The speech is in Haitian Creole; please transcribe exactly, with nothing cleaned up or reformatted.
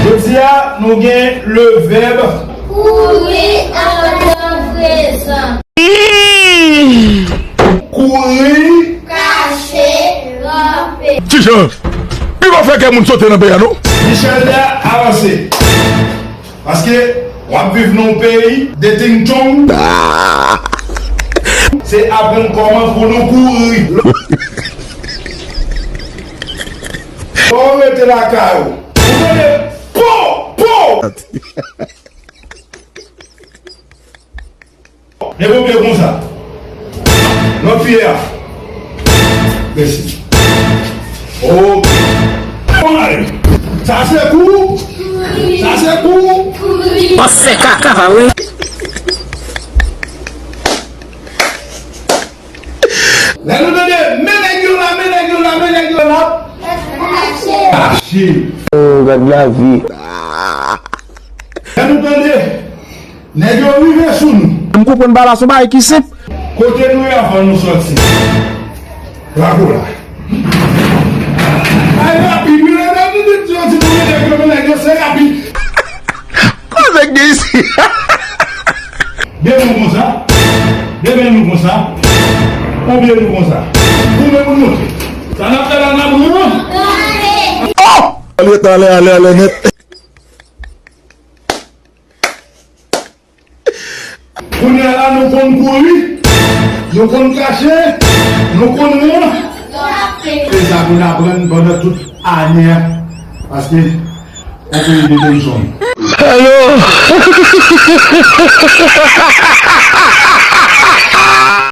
Jodi a, nou gen le vèb kouri an tan prezan. Kouri. Kache. Ranpe. Ti jan, li pa fè kè moun sote nan peyi a, non? Michel, avanse. Paske w ap viv nan yon peyi de ting tchong. Se aprann kòman pou nou kouri. Fò w rete lakay ou. Ou tande? Po! Po! Leve w byen konsa. Lòt pye a. Mèsi. Ok. Bon, ale. Sa se kou. Sa se kou. Pase kaka, wi. Lè nou tande, men nèg yo la, men nèg yo la, men nèg yo la. Kache. Oh, gad lavi. Lè nou tande, nèg yo rive sou nou. M konprann bagay la, se yon bagay ki senp. Kote nou ye avan nou sòti? Lakou la. Ay, rapid, wi, lè nou di yo di nou nèg yo, men nèg yo, se rapid. Kòman nèg gen isi? Demen nou konsa. Demen nou konsa. Konbyen nou konsa? Konbyen moun monte? Sa n ap fè la, n ap ran. Oh! Ale, ale, ale, ale nèt. Kounye a la, nou konn kouri, nou konn kache, nou konn ran. Se sa pou n aprann pandan tout ane a. Paske, on peyi de tenzon. Alo!